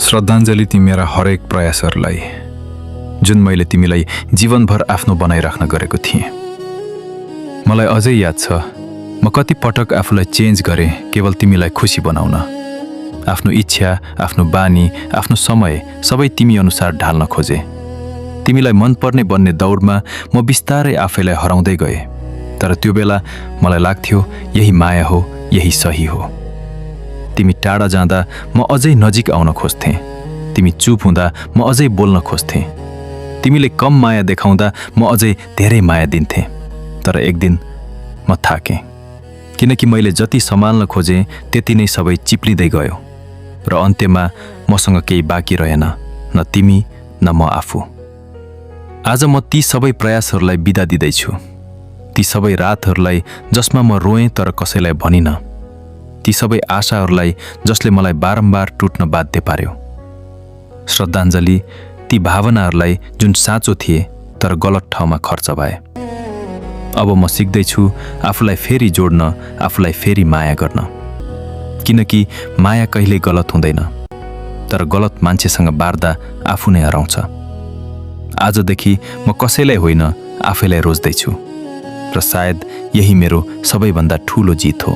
श्रद्धाञ्जली तिमीरा हरेक प्रयासहरूलाई जुन मैले तिमीलाई जीवनभर आफ्नो बनाइराख्न गरेको थिएँ। मलाई अझै याद छ म कति पटक आफूलाई चेन्ज गरेँ केवल तिमीलाई खुसी बनाउन। आफ्नो इच्छा, आफ्नो बानी, आफ्नो समय सबै तिमी अनुसार ढाल्न खोजे। तिमीलाई मनपर्ने बन्ने दौडमा म बिस्तारै आफैलाई हराउँदै गएँ। तर त्यो बेला मलाई लाग्थ्यो यही माया हो, यही सही हो। तिमी टाढा जाँदा म अझै नजिक आउन खोज्थेँ। तिमी चुप हुँदा म अझै बोल्न खोज्थेँ। तिमीले कम माया देखाउँदा म अझै धेरै माया दिन्थेँ। तर एक दिन म थाकेँ, किनकि मैले जति सम्हाल्न खोजेँ त्यति नै सबै चिप्लिँदै गयो र अन्त्यमा मसँग केही बाँकी रहेन, न तिमी न म आफू। आज म ती सबै प्रयासहरूलाई बिदा दिँदैछु, ती सबै रातहरूलाई जसमा म रोएँ तर कसैलाई भनिनँ, ती सबै आशाहरूलाई जसले मलाई बारम्बार टुट्न बाध्य पार्यो। श्रद्धाञ्जली ती भावनाहरूलाई जुन साँचो थिए तर गलत ठाउँमा खर्च भए। अब म सिक्दैछु आफूलाई फेरि जोड्न, आफूलाई फेरि माया गर्न, किनकि माया कहिल्यै गलत हुँदैन, तर गलत मान्छेसँग बार्दा आफू नै हराउँछ। आजदेखि म कसैलाई होइन आफैलाई रोज्दैछु र सायद यही मेरो सबैभन्दा ठुलो जित हो।